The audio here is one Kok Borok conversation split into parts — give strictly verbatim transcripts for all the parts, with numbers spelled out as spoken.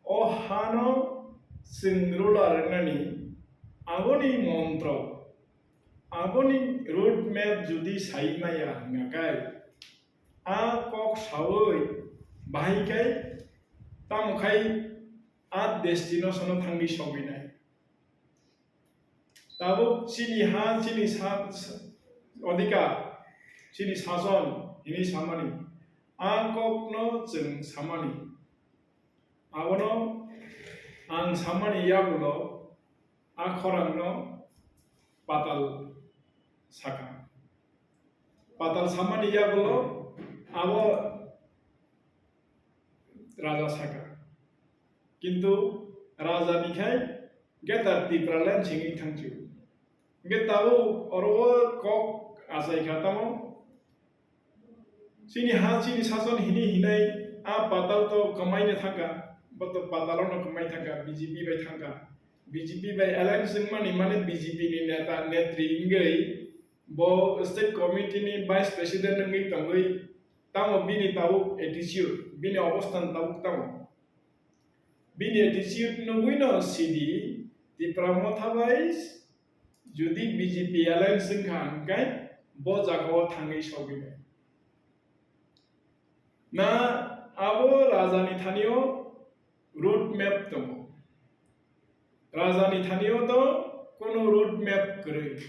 O hano chwng ruler rwnani aboni montro, aboni road map jodi sai maya hwnkha khe, a kok sawi bahai khe tamo khai a destination-o thangwi sogwinai. Tabuk chini ha, chini sa-, sa-, odhikar, chini sason hinwi samani, a kokno chwng samani. Abono ang samani yagulo a khorangno patal sakha. Patal samani yagulo abo raja sakha. Kintu raja ni khai Greater Tipraland singwi thangchio. Hingke tabuk oro o kok achai kha tamo. Chini ha, chini sason hini hinai a patal to kwmaina thangkha, bo to patalono kwmai thangkha, B J P bai thangkha. B J P bai alliance wngmani mane B J P ni neta netri wngwi bo state committee ni vice president wngwi tongwi tamo bini tabuk attitude, bini obosthan tabuk tamo. Bini attitude nugwino sidi Tipra Motha bai jodi B J P alliance wngkha hwnkhe bo jagao thangwi sogwinai. Na abo raja ni thanio road map tongo. Raja ni thanio to kuno road map kwrwi.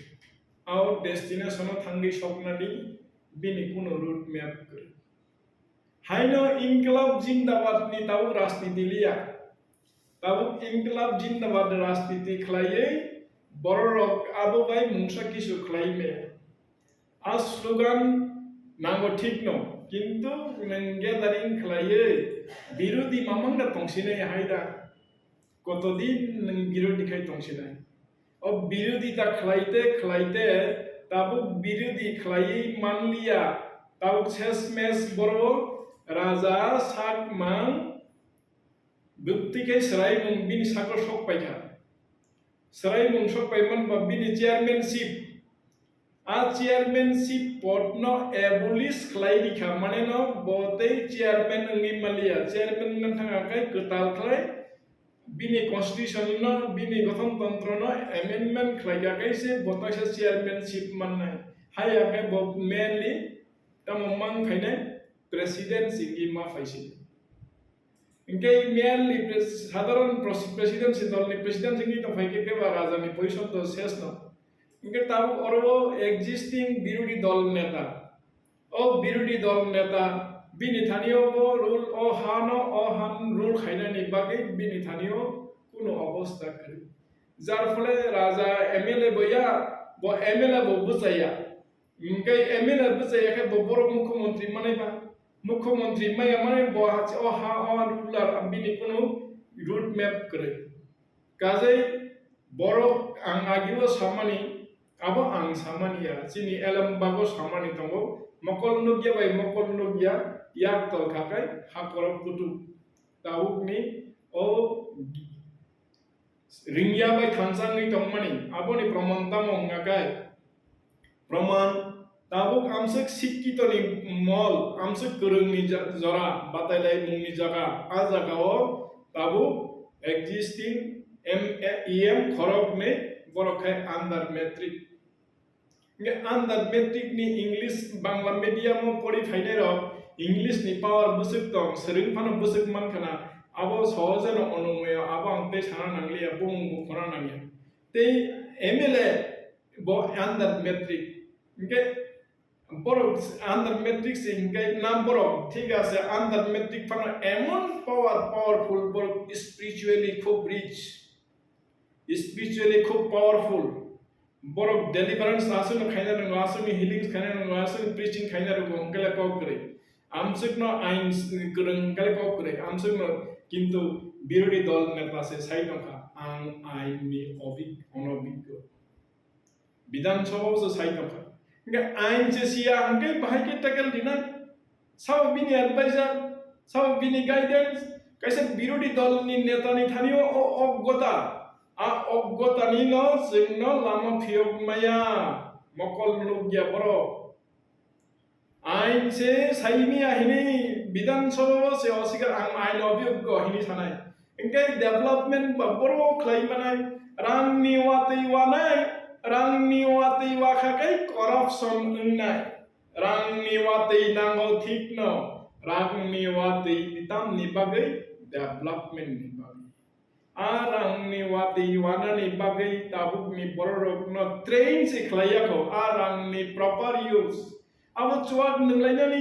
Ao destination o thangwi soknani bini kuno road map kwrwi. Haino Inklab Jindabad ni tabuk rajniti liya. Tabuk Inklab Jindabad rajniti khlaiwi bororok abo bai mungsa kisu khlai maya. A slogan nango thikno, kintu nwng gathering khlaiwi birodhi mamangno tongsinai hai da. Kotodin nwng birodhi khai tongsinai? O birodhita khlaite khlaite tabuk birodhi khlaiwi manliya, tabuk sesmes boro raja sak mang bwtwi khe swraimung bini sakno sok paikha. Swraimung sok paiman ba bini chairmanship, a chairmanship pod no abolish khlai rikha, mane no bo tei chairman wngwi manliya, chairman wngna thangkha khe kwtal khlai bini constitution no, bini gothon tontro no amendment khlai kha khe se bo taisa chairmanship mannai. Haiya khe bo mainly tamo mang khainai president singwi ma phaisini. Hingke mainly pres-, sadharon pres-, presidency dolni presidency wngwi tongphai khe kebo rajani position to ses no. Hingke tabuk oro o existing birodhi dol neta, o birodhi dol neta bini thani o bo rule, o hano, o han rule khainani bagwi bini thani o kunu obostha kwrwi. Jar phole raja M L A bo ya, bo M L A bo bwchaya. Hingke M L A bwchaya khe bo borok mukhyamantri manai ba. Mukhyamantri maya mani bo ha, o ha, o ruler bini kunu road map kwrwi. Kajai borok ang agio samani, abo ang samani ya, chini elem bago samani tongo, mokol nukya bai mokol nukya, yak tol kha kai ha korok kutu. Tabukni o ringya bai thansa wngwi tongmani, aboni proman tamo wngkha khe? Proman, tabuk amswk sikkitoni mol, amswk kwrwngni ja-, jora, batailaimungni jaga, a jagao tabuk existing M-, E M khoroknwi borok khe under matric. Hingke under matric ni English, Bangla medium o pori phainai rok English ni power bwswk tong, swrwng phano bwswk mankha na, abo sohojeno onumaya, abo ang tei sana nangliya, bumung bo khona nangya. Tei M L A bo under matric. Hingke borok under matric se hingke nam borok, thik ase, under matric phano emon power, powerful borok, spiritually khub rich, spiritually khub powerful. Borok deliverance aswkno khaina rwngo, aswkni healings khaina rwngo, aswkni preaching khaina rwngo, hwnkhe le kok kwrwi. Amswkno ain s-, kwrwng hwnkhe le kok kwrwi. Amswkno kintu birodhi dol neta se sai tongkha, "Ang ainni obig-, onobiggo." Bidhan Sabha o se sai tongkha. Hwnkhe ain se siya hwnkhe bahai khe tackle rinai. Sabo bini advisor, sabo bini guidance, kaisa birodhi dol ni neta ni thani o, o, oggota, a oggota ni no chwng no lama phiyok maya, mokol nukya borok. Ain se sai miya hini Bidhan Sabha o se osikar ang ain obiyoggo hini sanai. Hingke development ba boro khlai manai, rangni watwi wanai, rangni watwi wakha khe corruption wngnai, rangni watwi nango thikno, rangni watwi tamni bagwi development ni bagwi. A rangni watwi wanani bagwi tabukni bororokno train se khlai yakho, a rangni proper use. Abo chuwak nwnglainani,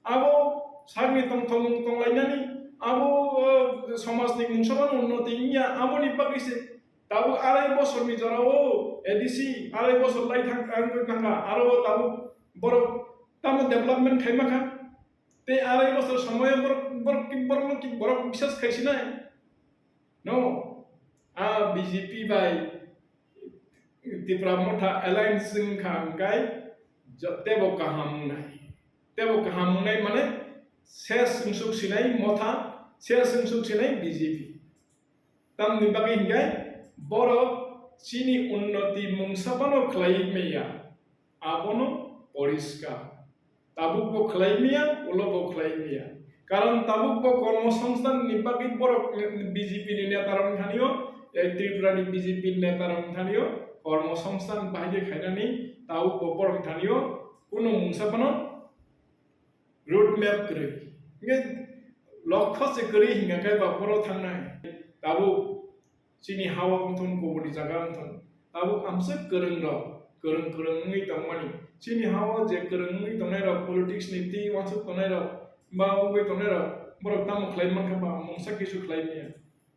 abo sakni tongthokmung tonglainani, abo, eh, somajni mungsabano unnoti wngya, aboni bagwi se tabuk arai bosorni jorao A D C arai bosor lai thang, thang, thangkha, aro tabuk borok tamo development khai makha. Tei arai bosor somoyo borok, borok, borokno ki, borok bisas khai sinai. No, a B J P bai Tipra Motha alliance wngkha hwnkhe jo-, tebo kaham wngnai. Tebo kaham wngnai mane ses wngsuk sinai Motha, ses wngsuk sinai B J P. Tamni bagwi hwnkhe borok chini unnoti mungsa phano khlai maya, abono poriskar. Tabuk bo khlai maya, ulo bo khlai maya. Karon tabuk bo kormo songsthan ni bagwi borok B J P ni neta rok thani o, eh, Tripura ni B J P ni neta rok thani o kormo songsthan bahai khe khainani tabuk bo borok thani o kunu mungsa phano road map kwrwi. Hingke lokho se kwrwi hingka khe ba boro thangnai. Tabuk chini ha-o wngthun, kubuni jaga wngthun, tabuk amswk kwrwng rok, kwrwng kwrwng wngwi tongmani. Chini ha-o je kwrwng wngwi tongnai rok, politics ni twi uansuk tongnai rok, ba wngwi tongnai rok, borok tamo khlai mankha ba, mungsa kisu khlai maya.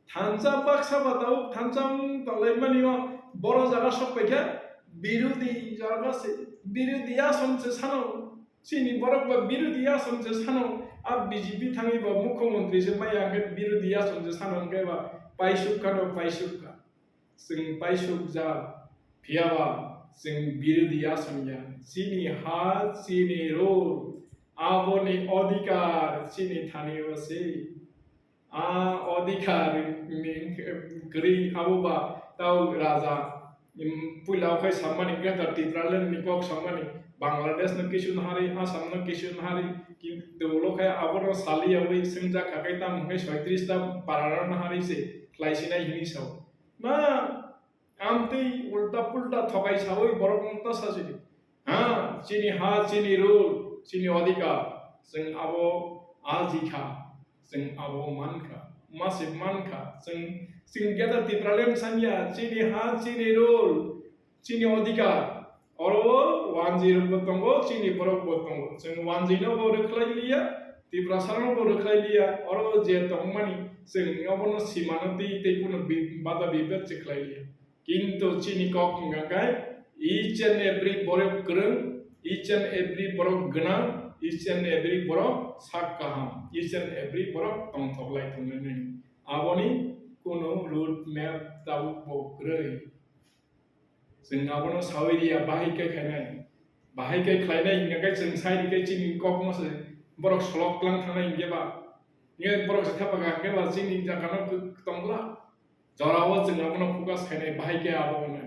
Thansa baksa ba tabuk thansa wng tonglaimani o, boro jaga sok paikha, birodhi jaga se, birodhi ason se sano. Chini borok ba birodhi ason se sano, a B J P thangwi ba mukhyamantri se maya hwnkhe birodhi ason se sano hwnkhe ba paisuk kha no paisuk kha. Chwng paisuk ja, phiya ba chwng birodhi ason ya. Chini ha, chini role, aboni odhikar chini thani o se. A odhikar ni kwrwi abo ba tau raja, im, puila o khai sammani Greater Tipraland ni kok sammani, Bangladesh no kisu nahari, Assam no kisu nahari, kintu ulo khai abono saliyawi swngjak kha khai tamo hwnkhe soitris ta para no nahari se khlai sinai hinwi sao. Na, amtwi ulta pulta thokai sawi borok no ta sasidi. Ha, chini ha, chini rule, chini odhikar, chwng abo ajikha, chwng abo mankha, masip mankha, chwng, chwng Greater Tipraland sanya, chini ha, chini rule, chini odhikar, oro wanjwi rokbo tongo, chini borokbo tongo, chwng wanjwino bo rwkhlai liya, Tiprasarano bo rwkhlai liya, oro je tongmani, chwng abono simano twi tei kuno bi-, bada bibet se khlai liya. Kintu chini kok wngkha khe each and every borok kwrwng, each and every borok gwnang, each and every borok sak kaham, each and every borok tongthok lai tongnani. Aboni kunu road map tabuk bo kwrwi. Chwng abono sawi riya, bahai khe khainai. Bahai khe khlainai hingkha khe chwng sai rikhe chini kokno se borok solok tlang thangnai hinkhe ba. Hinkhe borok se thepa kha hinkhe ba chini jaga no tongla. Jorao chwng abono focus khainai, bahai khe abo hwnwi.